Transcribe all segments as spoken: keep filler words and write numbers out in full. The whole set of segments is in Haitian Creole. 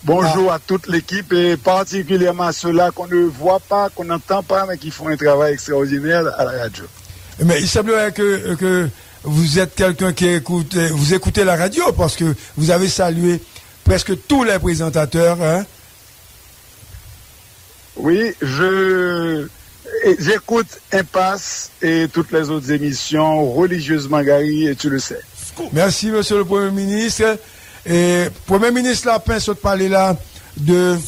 Bonjour à toute l'équipe et particulièrement à ceux-là qu'on ne voit pas, qu'on n'entend pas, mais qui font un travail extraordinaire à la radio. Mais il semblerait que, que vous êtes quelqu'un qui écoute, vous écoutez la radio parce que vous avez salué presque tous les présentateurs. Hein? Oui, je j'écoute Impasse et toutes les autres émissions religieusement, Gary, et tu le sais. Merci, Monsieur le Premier ministre. E Premye Minis Lapen sot pale la de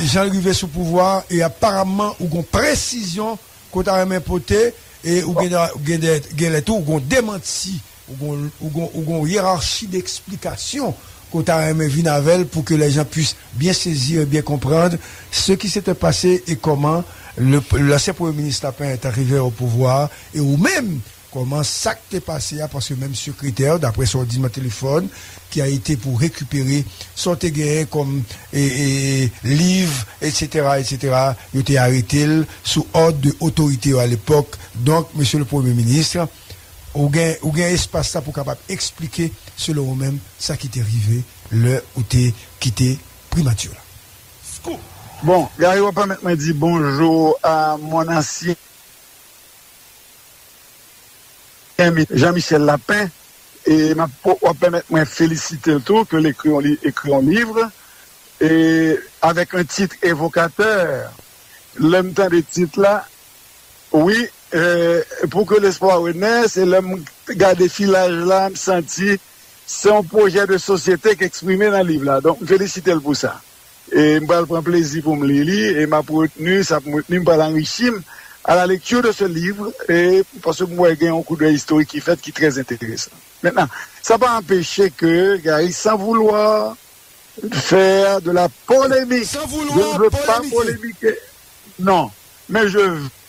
jan l rive sou pouvwa e aparamman ou gon presizyon ke w ta renmen pote e ou gen, gen, gen lè tou ou gon demanti, ou gon, ou gon, ou gon yerachi deksplikasyon ke w ta renmen vin avè l pour que les gens puissent bien saisir et bien comprendre ce qui s'était passé et comment l'ancien Premye Minis Lapen est arrivé au pouvoir e ou menm kòman sa k te pase a, paske menm sekretè, daprè sa w di m nan telefòn, ki a ete pou rekipere sa w te genyen kòm e, e, liv, etsetera, etsetera, yo te arete l sou òd de otorite yo alepòk. Donk, Mesye le Premye Minis, ou gen, ou gen espas la pou w kapab eksplike, selon ou menm, sa ki te rive lè ou te kite primati la. Bon, Gary, w ap pèmèt mwen di bonjou a mon ansyen Jean-Michel Lapin, e w ap pèmèt mwen felisite l tou ke l ekri yon liv, e avèk yon tit evokatè. Lè m tande tit la, wi, e, Pour que l'espoir renaisse, e lè m gade filaj la, m santi se yon pwojè de sosyete k eksprime nan liv la. Donk, m felisite l pou sa. E m pral pran plezi pou m li li, e m ap retni, sa pou m retni, m pral anrichi m à la lecture de ce livre, e paske m wè gen yon koudèy istorik ki fèt ki trè enteresan. Maintenant, ça pas empêcher que Gary, sans vouloir faire de la polémique, je ne veux pas polémiquer, non, mais je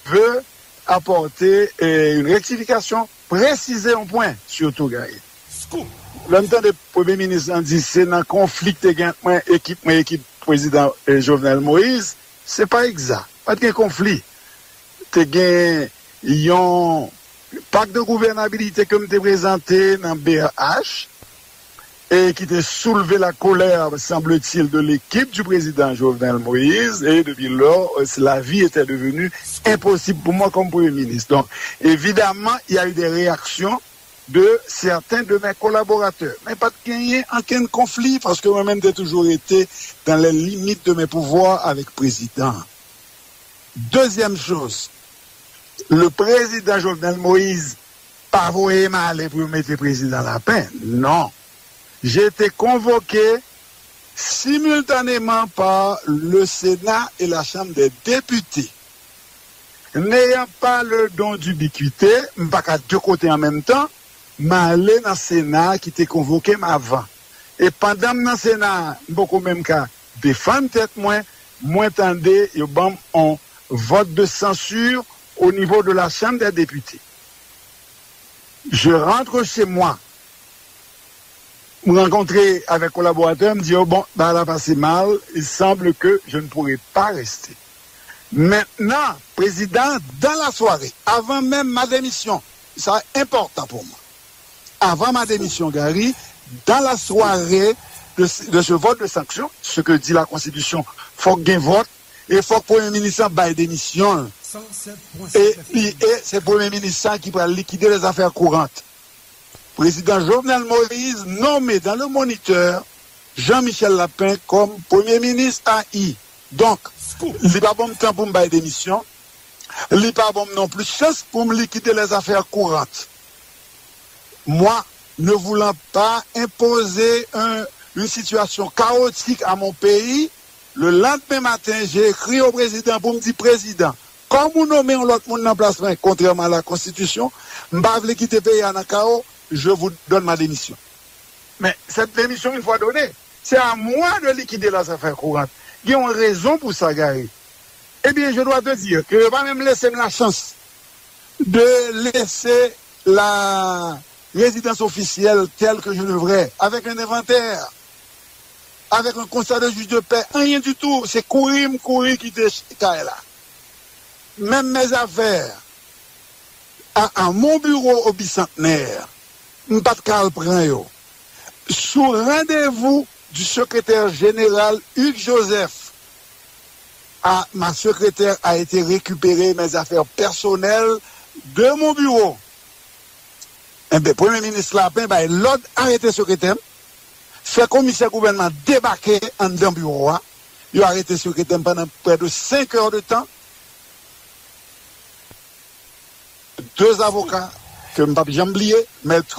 veux apporter euh, une rectification, préciser un point surtout, Gary. Lè m tande Premye Minis lan di se nan konfli k te gen ant mwen, ekip mwen, ekip Prezidan Jovenel Moïse, se pa egza. Pa t gen konfli. Te gen yon pak de gouvènabilite ke m te prezante nan B R H e ki te soulve la colère, semble-t-il, de l'équipe du président Jovenel Moïse. Et depuis lors, la vie était devenue impossible pour moi comme Premier ministre. Donc, évidemment, il y a eu des réactions de certains de mes collaborateurs. Men pa t genyen ankenn konfli, paske mwen menm te toujou rete dans les limites de mes pouvoirs avec prezidan. Deuxième chose, le président Jovenel Moïse pa voye m ale pou yo mete prezidan Lapin. Non. J'ai été convoqué simultanément par le Sénat et la Chambre des députés. N'ayant pas le don d'ubiquité, m pa ka de kote an menm tan, m ale nan Sena ki te konvoke m avan. E pandan m nan Sena a, m poko menm ka defann tèt mwen, mwen tande yo ban m on vote de censure au niveau de la Chambre des députés. Je rentre chez moi. M rankontre avèk kolaboratè, m di yo, bon, bagay la pase mal, il semble que je ne pourrai pas rester. Maintenant, président, dans la soirée, avant même ma démission, ça est important pour moi, avant ma démission, Gary, dans la soirée de, de ce vote de sanction, ce que dit la Constitution, fòk gen vòt, e fòk premye minis lan bay demisyon l. E, li, e se premye minis sa ki pral likide les affaires courantes. Président Jovenel Moïse nomme dans le Moniteur Jean-Michel Lapin comme Premier ministre A I. Donk, li pa ban m tan pou m bay demisyon, li pa ban m non plis chans pou m likide les affaires courantes. Moi, ne voulant pas imposer un, une situation chaotique à mon pays, le lendemain matin, j'ai écrit au président pour me dire, Président, comme ou nomme yon lòt moun nan plas mwen, contrairement à la Constitution, m pa vle kite peyi a nan kawo, je vous donne ma démission. Mais cette démission, une fois donnée, c'est à moi de liquider les affaires courantes. Gen yon rezon pou sa, Gary. Ebyen, je dois te dire que yo pa menm lese m la chans de laisser la résidence officielle telle que je devrais, avec un inventaire, avec un constat de juge de paix, anyen ditou, se kouri m kouri kite kay la. Même mes affaires à, à mon bureau au Bicentenaire, m pa t ka al pran yo. Sou randevou du secrétaire général Hugues Joseph. Ah, ma secrétaire a été récupérée, mes affaires personnelles de mon bureau. Enben, Premye Minis Lapin bay lòd arete sekretè m, fè komisè gouvènman debake anndan biwo a. Yo arete sekretè m pandan près de cinq heures de temps. De avoka ke m p ap janm bliye, mèt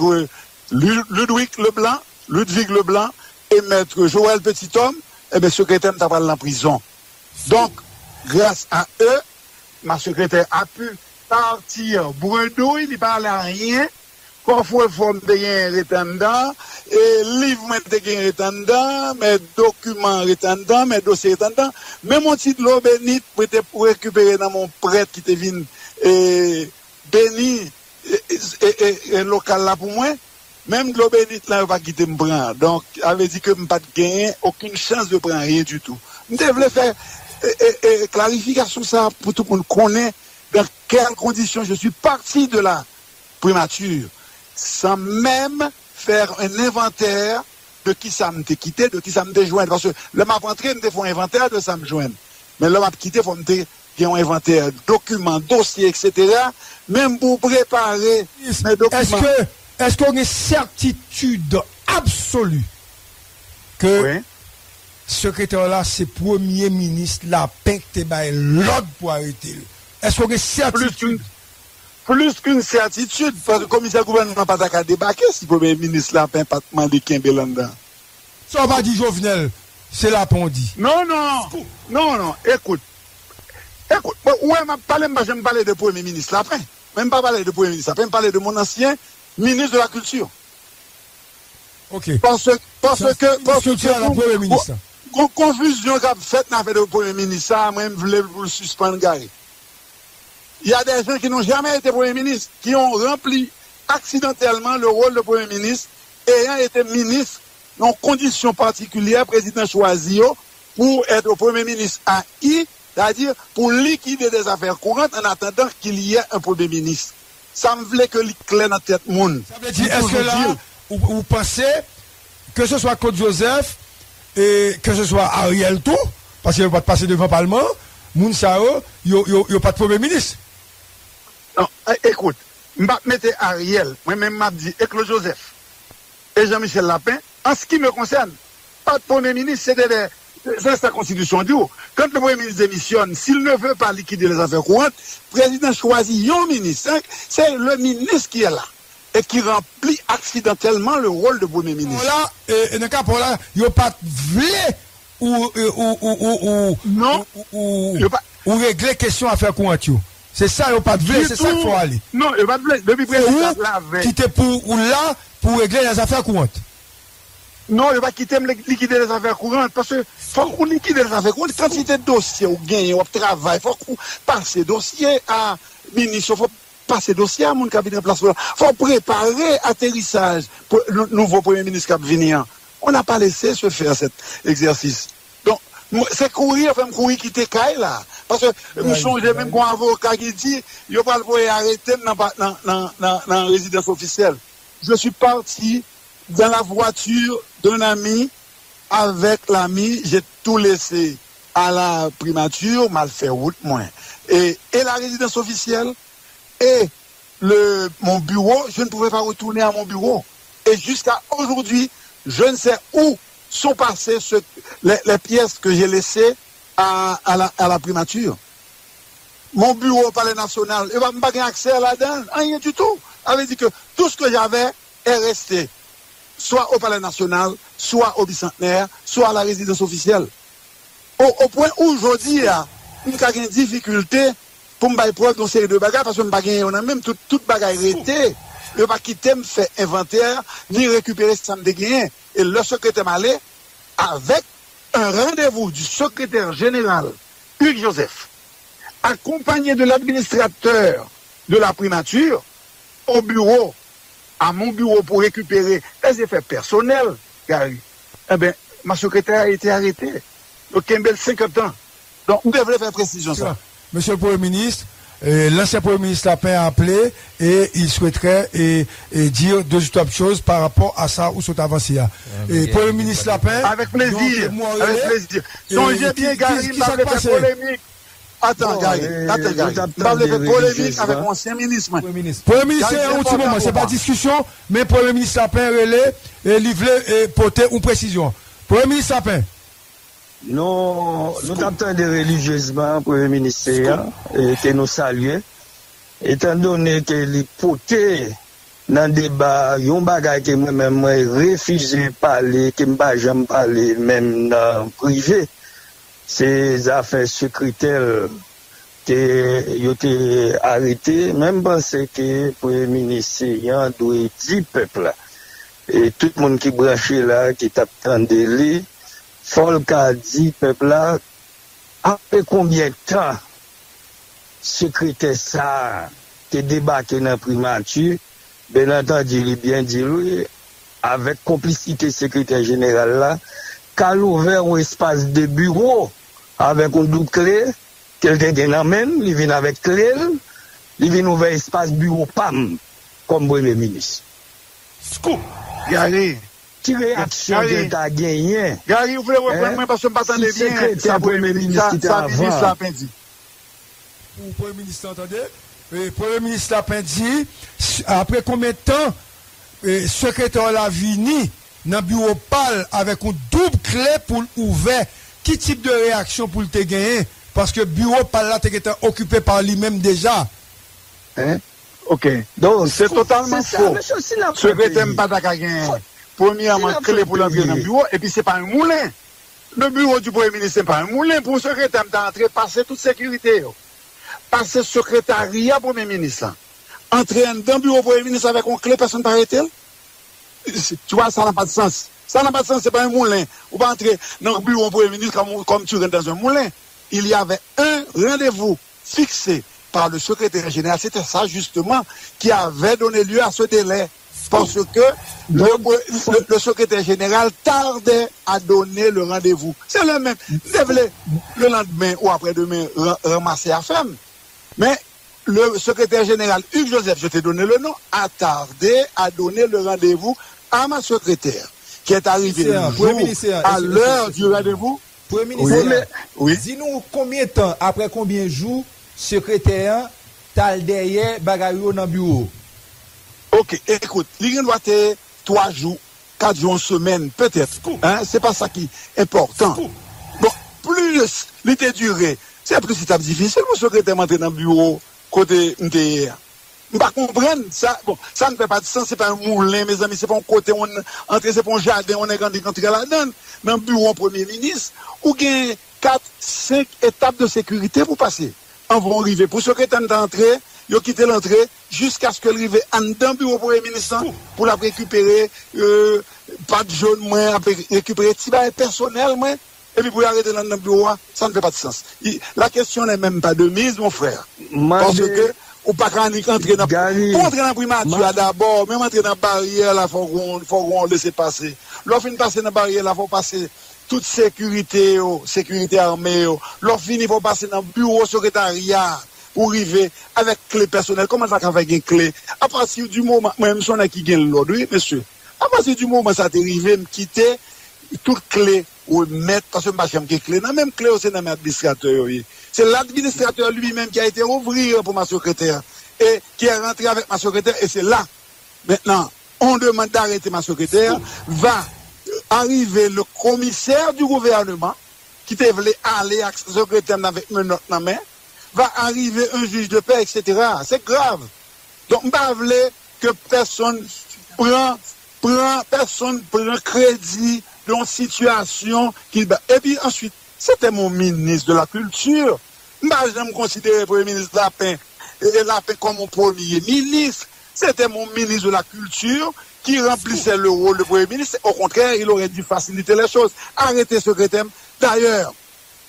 Lu- Ludwig Leblanc, Ludwig Leblanc e mèt Joël Petithomme, enben, sekretè m ta pral nan prizon. Donc, grâce à eux, ma secrétaire a pu partir bredouille, li pa ale anyen. Kòfrefò m te genyen ret anndan, e liv mwen te genyen ret anndan, men dokiman ret anndan, men dosye ret anndan. Menm yon ti dlo benit mwen te rekipere nan men yon prèt ki te vin e, beni e, e, e, e, lokal la pou mwen. Menm dlo benit lan, yo pa kite m pran. Donk, sa vle di ke m pa t genyen okenn chans de pran anyen ditou. M te vle fè e, e, e, klarifikasyon sa a pou tout moun konnen dans quelles conditions je suis parti de la primature, sans même faire un inventaire de kisa m te kite, de kisa m te jwenn. Paske lè m ap antre, m te fè yon envantè de sa m jwenn. Men lè m ap kite, fò m te gen yon envantè dokiman, dosye, etsetera. Menm pou prepare men dokiman. Èske, èske w gen sètitid absoli ke Wi. Sekretè w la se Premye Minis Lapin ki te bay lòd pou arete l? Èske w gen Plis ke sètitid? Plis ke yon sètitid, paske komisè gouvènman pa ta ka debake si Premye Minis Lapin pa t mande kenbe l anndan. Sa w pa di Jovenel, se Lapin w di. Non, non. Non, non. Ekout. Ekout. Bon, ou wè, m ap pale, m pa janm pale de Premye Minis Lapin. Men m pa pale de Premye Minis Lapin, m pale de mon ancien ministre de la Culture. Ok. Paske, paske, paske gon, gon konfizyon k ap fèt nan afè de Premye Minis sa, mwen, m vle pou l sispann gade. Il y a des gens qui n'ont jamais été Premier ministre, qui ont rempli accidentellement le rôle de Premier ministre, ayant été ministre nan kondisyon patikilyè, prezidan chwazi yo pou être Premier ministre à I, c'est-à-dire pour liquider des affaires courantes en attendant qu'il y ait un Premier ministre. Sa m vle ke li klè nan tèt moun. Sa vle di, èske la, ou, ou panse, ke se swa Claude Joseph, e ke se swa Ariel tou, paske yo pa t pase devan palman, moun sa yo, yo, yo, yo pa t premye minis. Non, e, ekout, m p ap mete Ariel, mwen menm m ap di, e Claude Joseph, e Jean Michel Lapin, en ce qui me concerne, pa t premye minis, se te de, se sa konstitisyon an di w. Quand le Premier ministre démissionne, s'il ne veut pas liquider les affaires courantes, prezidan chwazi yon minis. Se, se le ministre qui est là et qui remplit accidentellement le rôle de Premier ministre. La, e, e nan ka pa w la, yo pa t vle ou, e, ou, ou, ou, ou, Non. ou, ou, Yo pa ou regle kesyon afè kourant yo. Se sa yo pa t vle, se sa k fè w ale. Non, yo pa t vle. Depi Se prezidan ou la avèk ki te pou ou la pou regle lèzafè kourant. Non, yo pa kite m li-, likide lèzafè kourant, paske fòk ou likide lèzafè kourant. Kantite dosye ou genyen, w ap travay, fòk ou pase dosye a minis yo, fòk pase dosye a moun k ap vin ranplase w la. Fò w prepare aterisaj pou nou-, nouvo premye minis k ap vini an. On n'a pas laissé se faire cet exercice. Donk, m-, se kouri yo fè m kouri kite kay la. Paske m Ay, sonje ay. menm gon avoka ki di, yo pral voye arete m nan pa-, nan, nan, nan, nan rezidans ofisyèl. Je suis parti dans la voiture d'un ami, avec l'ami, j'ai tout laissé à la primature, m al fè wout mwen. E, e la résidence officielle, et le, mon bureau, je ne pouvais pas retourner à mon bureau. Et jusqu'à aujourd'hui, je ne sais où sont passées ce, les, les pièces que j'ai laissées à, à la, à la primature. Mon bureau au Palais National, e pa, m pa gen aksè ladan, anyen ditou. Sa vle di ke tout ce que j'avais est resté, soit au Palais National, soit au Bicentenaire, soit à la résidence officielle. O, o pwen ou jodi a, m ka gen difikilte pou m bay prèv de yon seri de bagay, paske m pa genyen yo nan men m, tout, tout bagay rete. Yo pa kite m fè envantè, ni rekipere sa m te genyen. E lè sekretè m ale, avec un rendez-vous du secrétaire général Hugues Joseph, accompagné de l'administrateur de la primature, au bureau, à mon bureau pour récupérer les effets personnels, Gary, eh ben, ma secrétaire a été arrêtée. Yo kenbe l senkant tan. Donk, m te vle fè presizyon sa. Mesye le Premye Minis, E, lansyen Premye Minis Lapen aple e il souhaiterait e, e dire deux ou trois choses par rapport à ça ou sot avanse a. E, Premye Minis Lapen, Avec plaisir, avec plaisir. Sonje byen, Gary, m pa vle fè polemik. Atan, Gary, atan, Gary. M pa vle fè polemik avèk yon ansyen minis, mwen. Premye Minis, se yon ti moman, se pa diskisyon, men Premye Minis Lapen rele e li vle e pote yon presizyon. Premye Minis Lapen. Nou, nou t ap tande relijyezman Premye Minis Seyan, e, ke nou salye, etandone ke li pote nan deba yon bagay ke mwen menm mwen refize pale, ke m pa janm pale menm nan prive, se zafè sekretè l ke yo te arete, men m panse ke Premye Minis Seyan dwe di pèp la, e tout moun ki branche la, ki t ap tande li, fò l ka di pèp la apre konbyen tan sekretè sa a te debake nan primati, byen antandi li byen di l wi, avèk konplisite sekretè jeneral la, k al ouvè yon espas de biwo avèk yon doub kle ke l te gen nan men l, li vin avèk kle l, li vin ouvè espas biwo pa m kòm premye minis. Scoop! Gary, Ki reyaksyon ke l ta genyen? Gary, ou vle reprann mwen paske m pa tande byen sa premye minis, sa, sa minis Lapen di. Pou Premye Minis la, tande, e, Premye Minis Lapen di, s- apre konbyen tan e, sekretè w la vini nan biwo pa l avèk yon doub kle pou l ouvè, ki tip de reyaksyon pou l te genyen? Paske biwo pa l la te gentan okipe pa li menm deja. Ok. Se totalman fo. Sekretè m pa ta ka gen, premyèman, kle pou l antre nan biwo, epi se pa yon moulen. Le bureau du Premye Minis se pa yon moulen. Pou sekretè m ta antre, pase tout sekirite yo, pase sekretarya Premye Minis la, antre anndan biwo Premye Minis avèk yon kle, pèsonn pa rete l. Tu vois, ça n'a pas de sens. Ça n'a pas de sens, se pa yon moulen. Ou pa antre nan biwo Premye Minis comme, comme tu rentres dans un moulin. Il y avait un rendez-vous fixé par le secrétaire général. C'était ça, justement, qui avait donné lieu à ce délai. Parce que le, le, le secrétaire général tardait à donner le rendez-vous. Se lè menm, m te vle le lendemain ou après-demain ran- ranmase afè m. Men le secrétaire général Hugues Joseph, je t'ai donné le nom, a tardé à donner le rendez-vous à ma secrétaire, qui est arrivée le jour, à l'heure du rendez-vous. Premye Minis, di nou konbyen tan, apre konbyen jou, sekretè an t al dèyè bagay yo nan biwo? Ok, ekout, li gen dwa te twa jou, kat jou, yon semèn, petèt. Hein, se pa sa ki enpòtan. Bon, plis li te dire, se plis li t ap difisil pou sekretè m antre nan biwo kote m te ye a. M pa konprann sa. Bon, sa n fè pa di sans, se pa yon moulen, mezanmi, se pa yon kote yon antre, se pa yon jaden yon nèg annik antre ladan l. Nan biwo yon premye minis, ou gen kat, senk etap de sekirite pou pase anvan w rive. Pou sekretè m ta antre, yo kite l antre jiskaske l rive anndan biwo premye minis lan pou l ap rekipere, euh, pat jòn mwen, ap rekipere ti bagay pèsonèl mwen, epi pou y arete l anndan biwo a, ça ne fait pas de sens. La question n'est même pas de mise, mon frère. Paske ou pa ka annik antre nan, pou antre nan primati a dabò, menm antre nan baryè la, fò w gen yon, fò w gen yon lese pase. Lè w fin pase nan baryè la, fò w pase tout sekirite yo, sekirite ame yo. Lè w fini, fò w pase nan biwo sekretarya pou w rive avèk kle pèsonèl. Kòman sa ka fè gen kle? Apati di moman, mwen menm se yon nèg ki gen lòd, wi, mesye. Apati di moman sa te rive, m kite tout kle remèt, paske m pa janm gen kle nan men m. Kle yo se nan men administratè yo ye. C'est l'administrateur lui-même qui a été ouvrir pour ma secrétaire et qui est rentré avec ma secrétaire, et c'est là, maintenant, on demande d'arrêter ma secrétaire, va arriver le commissaire du gouvernement ki te vle ale ak sekretè m nan avèk menòt nan men, va arriver un juge de paix, et cetera. Se grav. Donk, m pa vle ke pèsonn pran, pran, pèsonn pran kredi de yon sitiyasyon ki ba. Epi answit, se te mon minis de la kilti. M pa janm konsidere Premye Minis Lapen, e, Lapen kòm yon premye minis. Se te mon minis de la kilti ki ranplise le rôle de premye minis. Au contraire, il aurait dû faciliter les choses. Arete sekretè m. Dayè,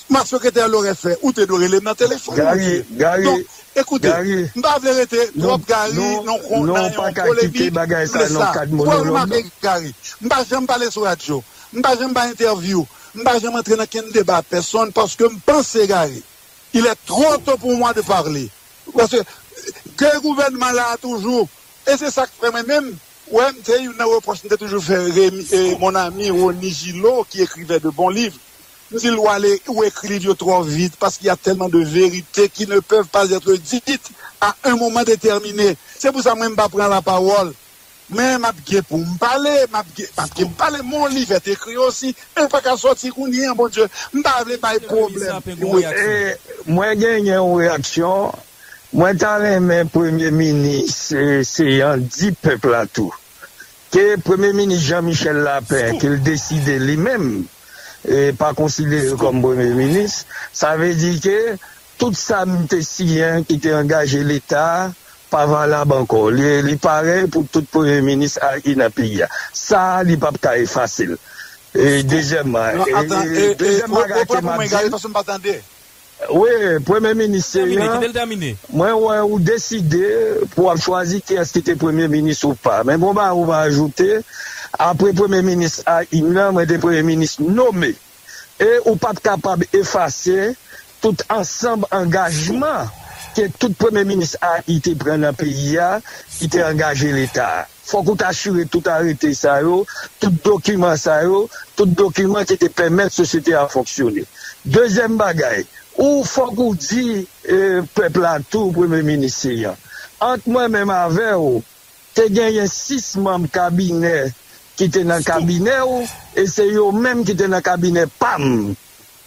ma secrétaire l'aurait fait, ou te dwe rele m nan telefòn, mon Dieu. Donk, ekoute, m pa vle rete twòp Gary nan yon polemik. M lè sa, ou remake, Gary, m pa janm pale sou radyo, m pa janm bay entèvyou, m pa janm antre nan kenn deba ak pèsonn, paske m panse, Gary, il est trop tôt pour moi de parler. Paske ke gouvènman la a toujou. E se sa k fè mwen menm, wè, m te youn nan repwòch m te toujou fè Remy, eh, mon ami Rony Gillot, ki écrivait de bons livres. M di l, ou ale, ou ekri liv yo twò vit, parce qu'il y a tellement de vérités qui ne peuvent pas être dites à un moment déterminé. Se pou sa mwen m pa pran lapawòl. Men m ap gen pou m pale, m ap gen, m ap gen pou m pale, mon livre est écrit aussi, men m pa ka sòti kounye a, Bondye, m pa vle bay pwoblèm. Wi. E, mwen genyen yon reyaksyon. Mwen ta renmen Premye Minis, e, Céant di pèp la tou, ke Premye Minis Jean Michel Lapin, ke l deside li menm, e, pa konsidere kòm Premye Minis, sa vle di ke tout sa m te siyen ki te angaje Leta pa valab ankò. Li, li parèy pou tout Premye Minis a, ki nan peyi a. Sa, li p ap ka efase l. E, dezyèmman, non, e, atan, e, e, dezyèm bagay ke m ap di, wi, Premye Minis Céant, mwen wè ou deside pou w ap chwazi kiyès ki te Premye Minis ou pa. Men bon bagay ou pa ajoute, apre Premye Minis a, nan, mwen te Premye Minis nome. E ou p ap kapab efase tout ansanm angajman ke tout Premye Minis a, i te pran nan peyi a, ki te angaje Leta a. Fòk ou t asire tout arete sa yo, tout dokiman sa yo, tout dokiman ki te pèmèt sosyete a fonksyone. Dezyèm bagay, ou fòk ou di, e, pèp la tou, Premye Minis Céant, ant mwen menm avè w, te genyen sis manm kabinè ki te nan kabinè w, e se yo menm ki te nan kabinè pa m.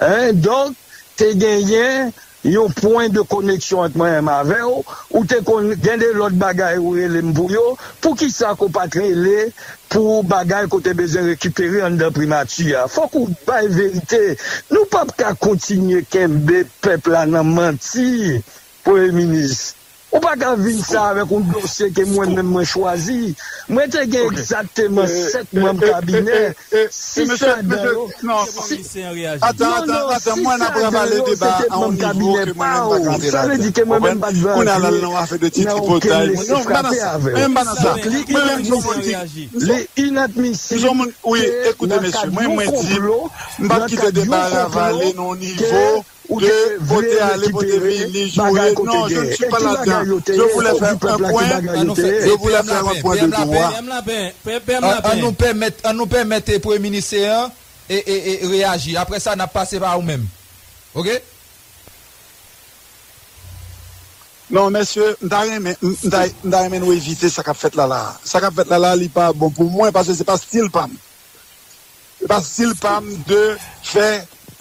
Hein? Donk, te genyen yon pwen de koneksyon ant mwen menm avè w, ou te konn gen de lòt bagay ou rele m pou yo, poukisa ke w pa t rele pou bagay ke w te bezwen rekipere anndan primati a? Fòk ou bay verite. Nou p ap ka kontinye kenbe pèp la nan manti, Premye Minis. Ou pa ka vin sa avèk yon dosye ke mwen menm mwen chwazi. Mwen te gen egzakteman sèt manm kabinè, sis ladan yo, atan, atan, atan, mwen ap ravale deba a yon nivo ke mwen menm pa ka antre ladan. Sa vle di ke mwen menm pa t vle antre nan okenn lese frape avè l. Donk, li inadmisib ke nan kad yon konplo, nan kad yon konplo, ke ou te vle rekipere bagay ke w te genyen. E ki bagay yo te ye? Fò w di pèp la ki bagay yo te ye. An nou pèmèt, an nou pèmèt, e, Premye Minis Céant, e, e, e, reyaji. Apre sa, n ap pase pa ou menm. Oke? Non, mesye, m ta renmen, m, m ta, m ta renmen nou evite sa k ap fèt la la. Sa k ap fèt la la, li pa bon pou mwen, paske se pa stil pa m. Se pa stil pa m de fè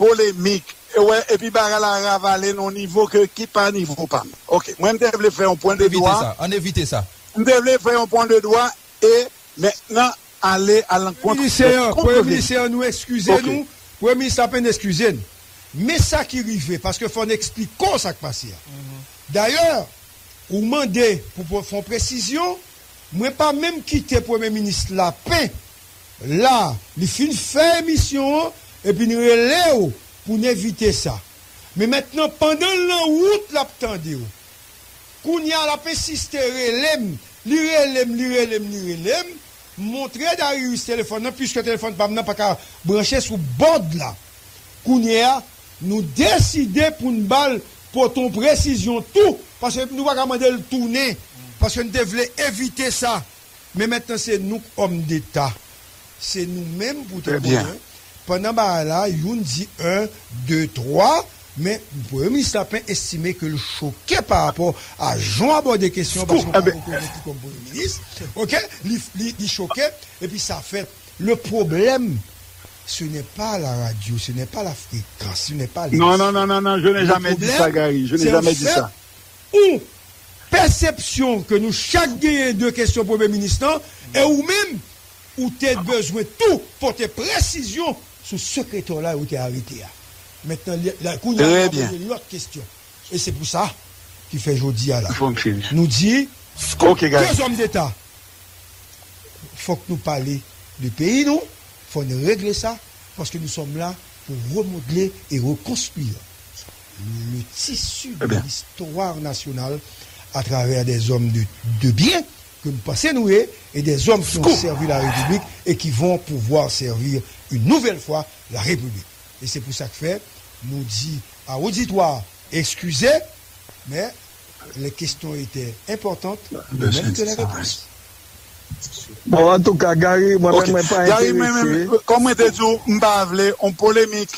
polemik. E wè, epi bagay la ravale nan yon nivo ke, ki pa nivo pa m. Oke, mwen, m te vle fè yon pwen de dwa. Ann evite sa, ann evite sa. M te vle fè yon pwen de dwa e mentnan ale a lankont de kont Premye Minis Céant, nou eskize nou. Premye Minis Lapin eskize n. Men sa ki rive, paske fò n eksplike w sa k pase a. Dayè, ou mande pou, pou fè yon presizyon, mwen pa menm kite Premye Minis Lapin la, li fin fè emisyon an, epi n rele w pou n evite sa. Men mentnan, pandan l nan wout, l ap tande w. Kounye a, l ap ensiste rele m, li rele m, li rele m, li rele m, m montre Darius telefòn nan, piske telefòn pa m nan pa ka branche sou bòd la. Kounye a, nou deside pou n ba l, pote yon presizyon tou, paske nou pa ka mande l tounen, paske n te vle evite sa. Men mentnan, se nou k òm deta. Se nou menm pou te konnen. Pandan bagay la, youn di en, de, twa, men Premye Minis Lapin estime ke l choke pa rapò a jan w abòde kesyon an, paske w pa rekonèt li kòm Premye Minis. Oke? Li, li, li choke, epi sa fèt. Le problème, ce n'est pas la radio, ce n'est pas la fréquence, ce n'est pas les... Non, non, non, non, non, je n'ai jamais dit ça, Gary. Je n'ai jamais dit ça. Yon pèsepsyon ke nou chak genyen de kesyon Premye Minis lan, e ou menm, ou te bezwen tou pote presizyon sou sekretè w la ou te arete a. Mentnan, li, la, kounye a, nou ap poze lòt kesyon. E se pou sa ki fè jodi a la, nou di, de zòm deta, fòk nou pale de peyi nou, fò n regle sa, paske nou sòm la pou remodle e rekonstwi le tissu de l'histoire nationale à travers des hommes de, de bien, ke m panse nou ye, e des hommes qui ont servi la République et qui vont pouvoir servir une nouvelle fois la République. E se pou sa k fè, nou di a oditwa, eskize, men les questions étaient importantes, de même que les réponses. Bon, antouka, Gary, mwen menm, mwen pa enterese. Gary, mwen menm, kòm mwen te di w, m pa vle yon polemik,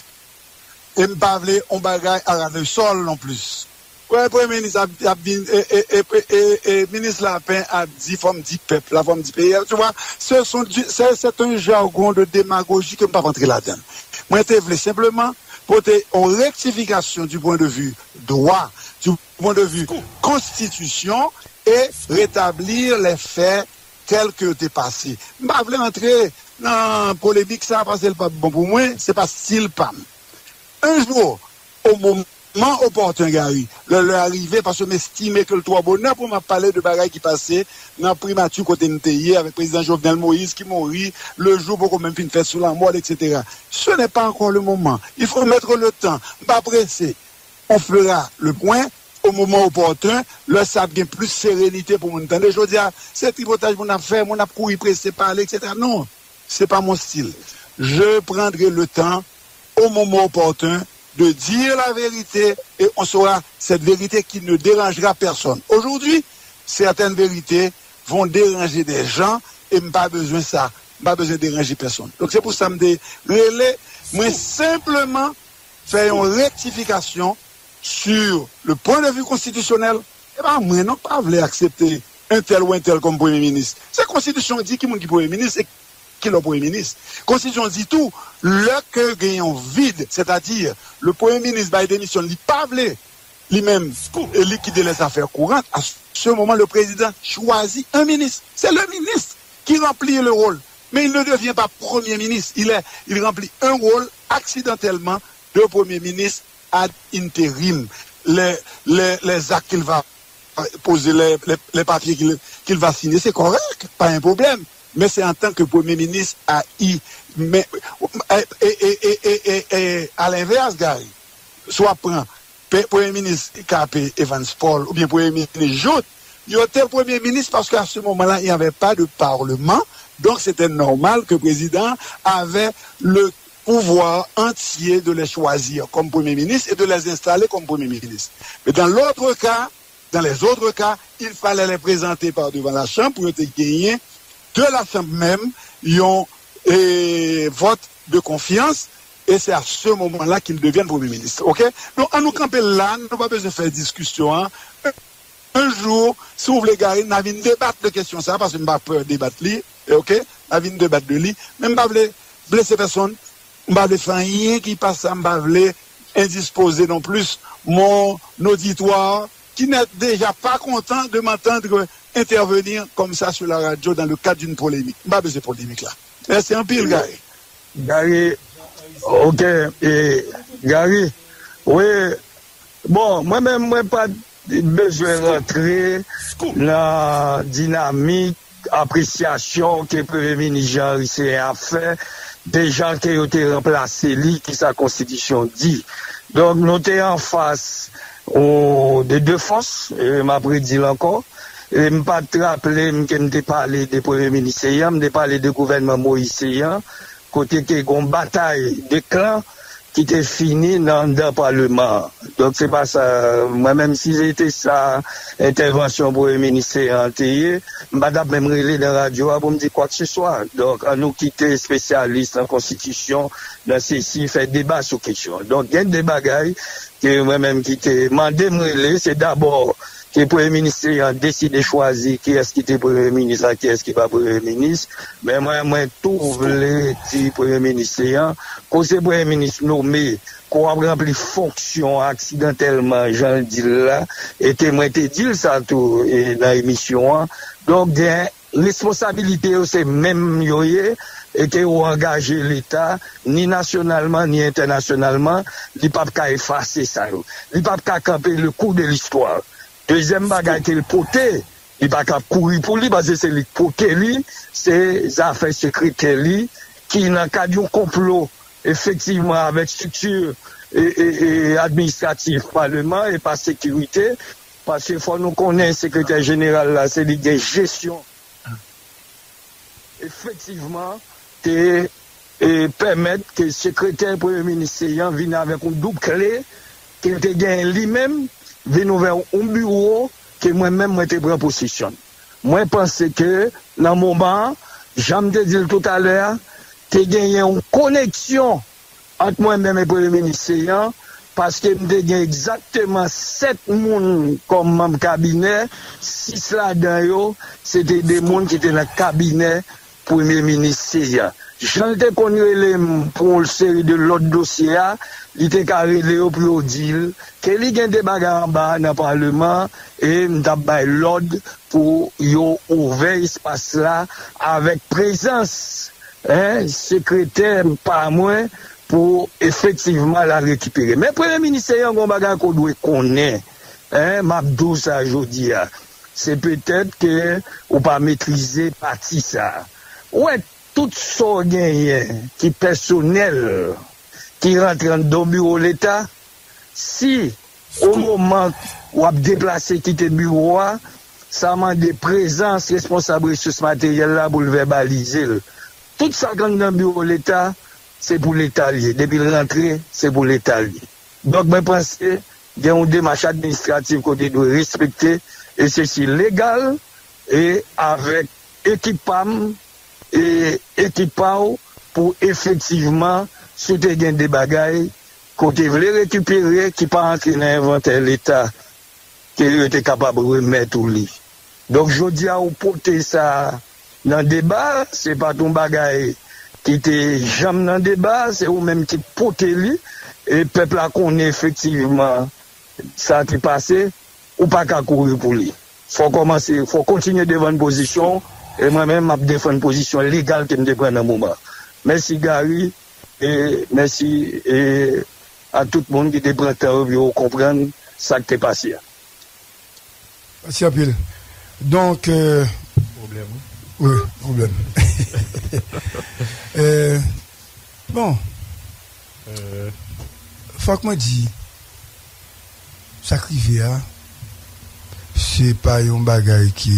e m pa vle yon bagay aranesòl non plis. Wè, premye minis ap, ap vin, e, e, e, e, e, e minis Lapen ap di, fò m di pèp la, fò m di peyi a. Tu vois, ce sont du, c'est, c'est un jargon de démagogie ke m p ap antre ladan l. Mwen te vle senpleman pote yon rektifikasyon du point de vue droit, du point de vue konstitisyon, e retablir les faits tèl ke yo te pase. M pa vle antre nan polemik sa paske l p ap bon pou mwen, se pa stil pa m. Un jour, au moment opportun, Gary, lè lè a rive, paske m estime ke l twò bonè pou m ap pale de bagay ki pase nan primati kote m te ye avèk prezidan Jovenel Moïse ki mouri le jour poko menm fin fèt sou lanmò l, et cetera. Ce n'est pas encore le moment. Il faut mettre le temps. M pa prese. On fera le point au moment opportun, lè sa ap gen plis serenite pou moun tande. Jodi a, se tripotaj moun ap fè, moun ap kouri prese pale, et cetera. Non, c'est pas mon style. Je prendrai le temps au moment opportun de dire la vérité et on saura cette vérité qui ne dérangera personne. Aujourd'hui, certaines vérités vont déranger des gens et m pa bezwen sa. M pa bezwen deranje pèsonn. Donk, se pou sa m te rele, mwen senpleman fè yon rektifikasyon sur le point de vue konstitisyonèl. E pa mwen non k pa vle aksepte entèl ou entèl kòm premye minis. Se konstitisyon di ki moun ki premye minis e kilè w premye minis. Konstitisyon di tou, lè ke gen yon vid, sètadi le premye minis bay demisyon l, li pa vle, li menm, e li ki de les affaires courantes, à ce moment, le président choisit un ministre. C'est le ministre qui remplit le rôle. Mais il ne devient pas premier ministre. Il est, il remplit un rôle accidentellement de premier ministre ad interim. Les, les, les actes qu'il va poser, les, les, les papiers qu'il qu'il va signer, c'est correct, pas un problème. Mais c'est en tant que premier ministre à y, mais, et, et, et, et, et, et à l'inverse, Gary, si w ap pran pe- premye minis K P Evans Paul oubyen premye minis Jouthe, yo te premye minis paske à ce moment-là, il n'y avait pas de parlement. Donc, c'était normal que le président avait le pouvoir entier de les choisir comme premier ministre et de les installer comme premier ministre. Mais dans l'autre cas, dans les autres cas, il fallait les présenter par devant la Chambre pou yo te genyen de la Chambre même yon e, vòt de konfyans, et c'est à ce moment-là qu'il devient premye minis. Ok? Donk, an nou kanpe la, nou pa bezwen fè diskisyon an. Un jour, si w vle Gary, n a vin debat de kesyon sa, paske m pa pè debat li, e ok, n a vin debat de li, men m pa vle blese pèsonn, m pa vle fè anyen ki pa sa, m pa vle endispoze non plus mon auditoire qui n'est déjà pas content de m'entendre intervenir comme ça sur la radio dans le cadre d'une polémique. M pa bezwen polemik la. Mèsi anpil, Gary. Gary, ok, e, Gary, wi, bon, mwen menm, mwen pa t bezwen rantre nan dinamik apresyasyon ke Premye Minis Jean Henry Ceant ap fè de jan ke yo te ranplase li, ki sa konstitisyon di. Donk, nou te anfas de de fòs, e m ap redi l ankò. E m pa t raple m ke m te pale de Premye Minis Ceant, m te pale de gouvènman Moïse Ceant, kote ke gon batay de klan ki te fini nan anndan paleman an. Donk, se pa sa, mwen menm, si se te sa entèvansyon Premye Minis Ceant te ye, m pa t ap menm rele nan radyo a pou m di kwakseswa. Donk, an nou kite espesyalis nan konstitisyon, nan sesi, fè deba sou kesyon. Donk, gen de bagay ke mwen menm ki te mande m rele, se dabò ke Premye Minis Ceant deside chwazi kiyès ki te Premye Minis ak kiyès ki pa Premye Minis. Men mwen, mwen tou vle di Premye Minis Ceant, koze Premye Minis nome, ke w ap ranpli fonksyon aksidantèlman, jan l di l la, e ke mwen te di l sa tou, e, nan emisyon an. Donk, gen responsabilite yo se menm yo ye, e ke yo angaje Leta, ni nasyonalman, ni entènasyonalman, li p ap ka efase sa yo. Li p ap ka kanpe le kou de listwa. Dezyèm bagay ke l pote, li pa ka kouri pou li, paske se li k pote li, se zafè sekretè li, ki nan kad yon konplo, efektivman, avèk estrikti, e, e, e, administratif paleman e pa sekirite, paske fò nou konnen sekretè jeneral la, se li gen jesyon efektivman te, e, pèmèt ke sekretè Premye Minis Ceant vin avèk yon doub kle ke l te genyen li menm, vin ouvè yon biwo ke mwen menm mwen te pran posesyon l. Mwen panse ke nan moman an, jan m te di l toutalè a, te genyen yon koneksyon ant mwen menm e Premye Minis Seyan, paske m te gen egzakteman sèt moun kòm manm kabinè, sis ladan yo, se te de moun ki te nan kabinè Premye Minis Seyan. Jan l te konn rele m pou yon seri de lòt dosye a, li te ka rele yo pou yo di l ke li gen de bagay anba a nan Paleman, e m t ap bay lòd pou yo ouvè espas la avèk prezans, en, sekretè pa mwen pou efektivman l al rekipere. Men Premye Minis Seyan, gen yon bagay ke w dwe konnen, en, m ap di w sa jodi a. Se petèt ke ou pa metrize pati sa a. Ou wè, tout sa w genyen ki pèsonèl, ki rantre anndan biwo Leta, si o moman w ap deplase kite biwo a, sa mande prezans responsab resous materyèl la pou l vèbalize l. Tout sa k anndan biwo Leta, se pou Leta l ye. Depi l rantre, se pou Leta l ye. Donk, mwen panse gen yon demach administratif ke w te dwe respekte, e se si legal, e avèk ekip pa m, e ekip pa w, pou efektivman, si w te gen de bagay ke w te vle rekipere, ki pa antre nan envantè Leta, ke yo te kapab remèt ou li. Donk, jodi a, ou pote sa nan deba, se pa t yon bagay ki te janm nan deba, se ou menm ki pote li, e pèp la konnen efektivman sa te pase, ou pa ka kouri pou li. Fò w kòmanse, fò w kontinye defann pozisyon w, e mwen menm, m ap defann pozisyon legal ke m te pran nan moman an. Mèsi, Gary, e mèsi, e a tout moun ki te pran tan yo pou yo konprann sa k te pase a. Mèsi anpil. Donk, euh, Pwoblèm, wi. Wi, pwoblèm. Euh, bon, Euh, fòk mwen di, sa k rive a, se pa yon bagay ki